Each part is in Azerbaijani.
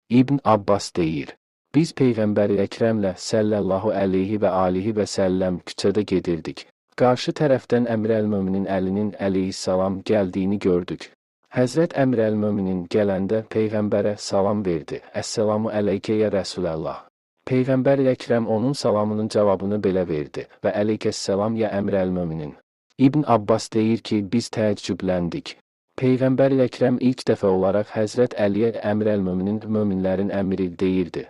İbn Abbas deyir: Biz Peyğəmbər Əkrəmlə səllallahu əleyhi və alihi və səlləm küçədə gedirdik. Qarşı tərəfdən Əmirəl-möminin Əlinin əleyhissalam gəldiyini gördük. Həzrət Əmirəl-möminin gələndə Peyğəmbərə salam verdi. Əssalamu əleykə ya Rəsuləllah. Peyğəmbər Əkrəm onun salamının cavabını belə verdi: Və əleykəssalam ya Əmirəl-möminin. İbn Abbas deyir ki, biz təəccübləndik. Peyğəmbər Əkrəm ilk dəfə olaraq Həzrət Əliyə Əmirəl-möminin, möminlərin əmiri deyirdi.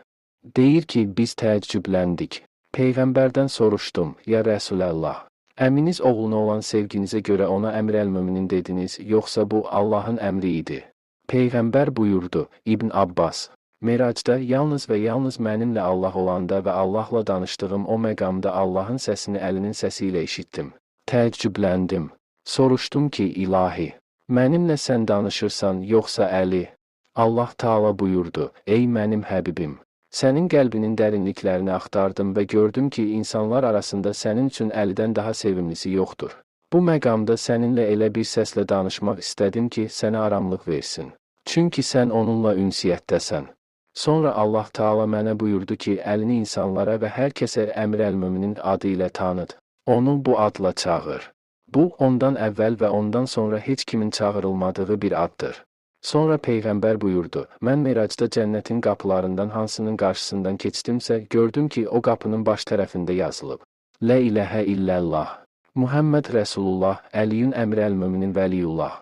Deyir ki, biz təəccübləndik. Peyğəmbərdən soruşdum: Ya Rəsuləllah, əminiz oğluna olan sevginizə görə ona Əmirəl-möminin dediniz, yoxsa bu Allahın əmri idi? Peyğəmbər buyurdu: İbn Abbas, Meracda yalnız və yalnız mənimlə Allah olanda və Allahla danışdığım o məqamda Allahın səsini Əlinin səsi ilə işitdim. Təəccübləndim. Soruşdum ki, ilahi, mənimlə sən danışırsan, yoxsa Əli? Allah Taala buyurdu: Ey mənim həbibim, sənin qəlbinin dərinliklərini axtardım və gördüm ki, insanlar arasında sənin üçün Əlidən daha sevimlisi yoxdur. Bu məqamda səninlə elə bir səslə danışmaq istədim ki, sənə aramlıq versin. Çünki sən onunla ünsiyyətdəsən. Sonra Allah Taala mənə buyurdu ki, Əlini insanlara və hər kəsə Əmirəl-möminin adı ilə tanıt. Onu bu adla çağır. Bu, ondan əvvəl və ondan sonra heç kimin çağırılmadığı bir addır. Sonra Peyğəmbər buyurdu: Mən Meracda cənnətin qapılarından hansının qarşısından keçdimsə, gördüm ki, o qapının baş tərəfində yazılıb: Lə iləhə illəllah, Muhammed Rəsulullah, Əliyün Əmirəl-möminin vəliyullah.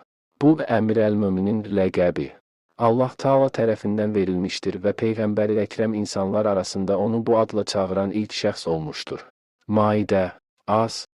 Bu, Əmirəl-möminin ləqəbi Allah Taala tərəfindən verilmişdir və Peyğəmbər Əkrəm insanlar arasında onu bu adla çağıran ilk şəxs olmuşdur. Maidə, Az.